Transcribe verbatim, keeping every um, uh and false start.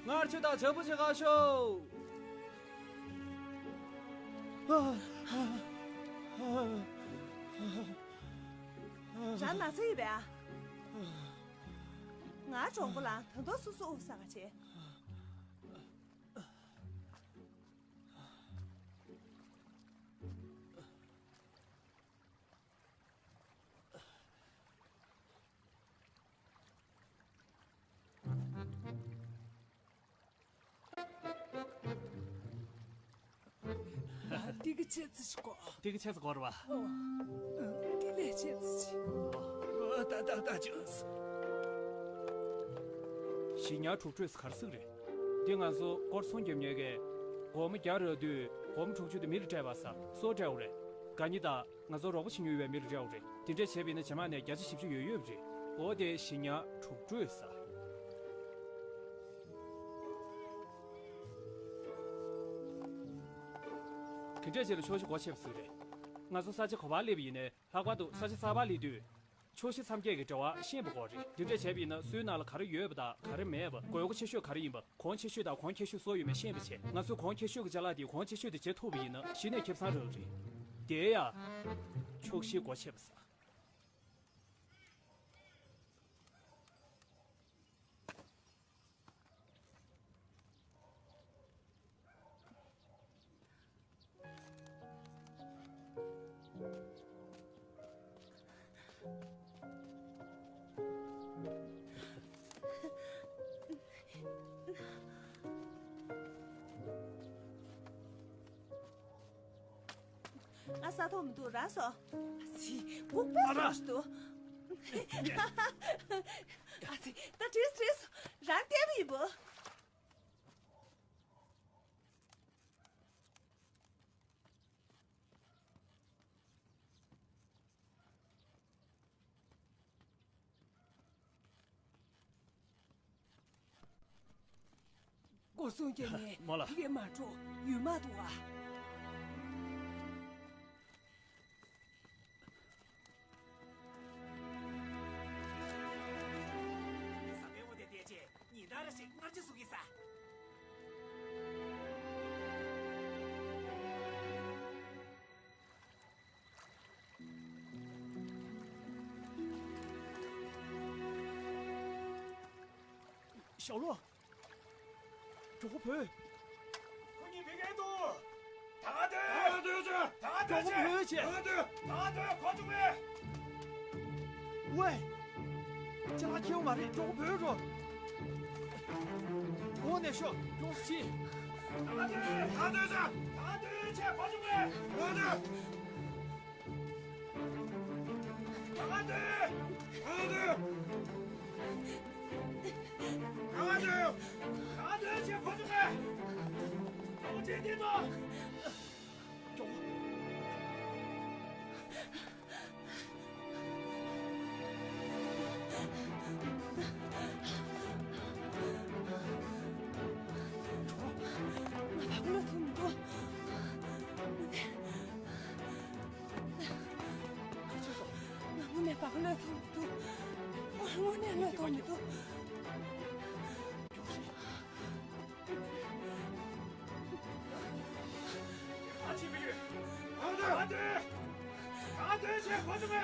སྔར་ཆུ་དང་བྱ་སྤུ་ཅིག་ག་ཤོག། རང་ན་ཚ་ཡོད་པས་ཨ། ང་གྲོང་པོ་ལ་ད་དུང་སུ་སུ་དབུགས་ས་ག་བྱེད། ཏི་གི་ཆེ་ཙི་ཞིག་གོ། ཏི་གི་ཆེ་ཙི་གོ་ར་བ། ཏི་ལེ་ཆེ་ཙི་ཞིག་ད་ད་ད་ཅུས། ཞི་ཉ་དྲུག་ཁྲོས་གར་སིག་རེད། འདི་ང་ཚོ་སྐོར་སྲུང་རྒྱབ་ཉེ་གས། སྒོར་མོ་བརྒྱ་རག་དུས་སྒོར་མོ་དྲུག་ཅུ་དེ་མི་ལ་སྤྲད་པ་ས་སོ་སྤྲད་འོ་རེད། ག་ཉི་ད། ང་ཚོ་རོགས་པ་བྱེད་མྱོང་བའི་མི་ལ་སྤྲད་འོ་རེད། དེ་འདྲས་བྱས་པ་ཡིན་ན་རྗེས་མ་ནས་བརྒྱ་ཆ་བཞི་བཅུ་ཡོད་ཡོད་རེད། འོ་དེ་ཞི་ཉ་དྲུག་ཁྲོས་ས། དེ་འདྲས་བྱས་ལ་ཆོག་ཤེས་གོ་ཆེ་བ་སིག་རེད། ང་ཚོ་ས་ཆ་ག་པར་སླེབས་པ་ཡིན་ནའི་ལྷག་པར་དུ་ས་ཆ་གསར་པར་སླེབས་དུས། ཕྱོགས་བཞི་མཚམས་བརྒྱད་ཀྱི་འབྲེལ་བ་ཤེས་པ་དགོས་རེད། འདི་འདྲ་བྱས་པ་ཡིན་ན་སུའི་ནང་ལ་ག་རེ་ཡོད་པ་དང་ག་རེ་མེད་པ། དགོས་མཁོ་ཆེ་ཤོས་ག་རེ་ཡིན་པ། གོང་ཆེ་ཤོས་དང་གོང་ཁེ་ཤོས་སུ་ཡོད་མེད་ཤེས་པ་བྱས། ང་ཚོས་གོང་ཁེ་ཤོས་ཀྱི་ཅ་ལག་དེ་གོང་ཆེ་ཤོས་དེ་བྱེད་ཐུབ་པ་ཡིན་ན་གཞི་ནས་ཁེ་བཟང་རག་རེད། དེ་ཡང་ཕྱོགས་བཞིའི་སྒོ་ཕྱེ་བ་ས། ང་ས་ཐོག་མི་འདུག་རང་སོ། ཨ་ཙི། སྒུག་པ་སོ་ཞིག་འདུག་ཨ་ཙི། ད་བྲིས་བྲིས། རང་བལྟས་པ་ཡིན་པོ། སྒོ་སྲུང་རྒྱབ་ནས་མོ་ལ། ཕ་གིར་མ་འགྲོ། ཡུལ་མ་འདུག་ཨ། ཉིན་ལྟར་ཞིག་སྔར་ཅི་བཟོ་གི་ས། ཞའོ་ལོ། གྲོགས་པོ་བོས། ཁོ་གཉིས་བོད་སྐད་འདུག་ད་ག་དུས། ད་ག་དུས་ཆེ། ད་ག་དུས་ཆེ། གྲོགས་པོ་བོས་ཆེ། ད་ག་དུས། ད་ག་དུས་གོ་བྱུང་བས། ཝེ། ཅ་ལག་ཁྱེར་བ་མ་རེད། གྲོགས་པོ་བོས་འགྲོ། འོ་ནས་ཤོག་གྲོགས་པོ་ཆེ། ད་ག་དུས། ད་ག་དུས་ཆེ། ད་ག་དུས་ཆེ། གོ་བྱུང་བས། ད་ག་དུས། ད་ག་དུས། ད་ག་དུས། ད་ག་དུས། ད་ག་དུས་ཆེ། གོ་བྱུང་བས། གྲོགས་པོ་ཆེ་འདི་ཚོ། ང་བ་ག་ལ་ཐུག་མི་འདུག་ང་དངོས་གནས་བ་ག་ལ་ཐུག་མི་འདུག་དངོས་གནས་ལ་ཐུག་མི་འདུག་ཨ་ཅེ་མི་ཡོད། ཨ་ཏེ། ཨ་ཏེ་ཅེ་གོ་ཅུ་མེ།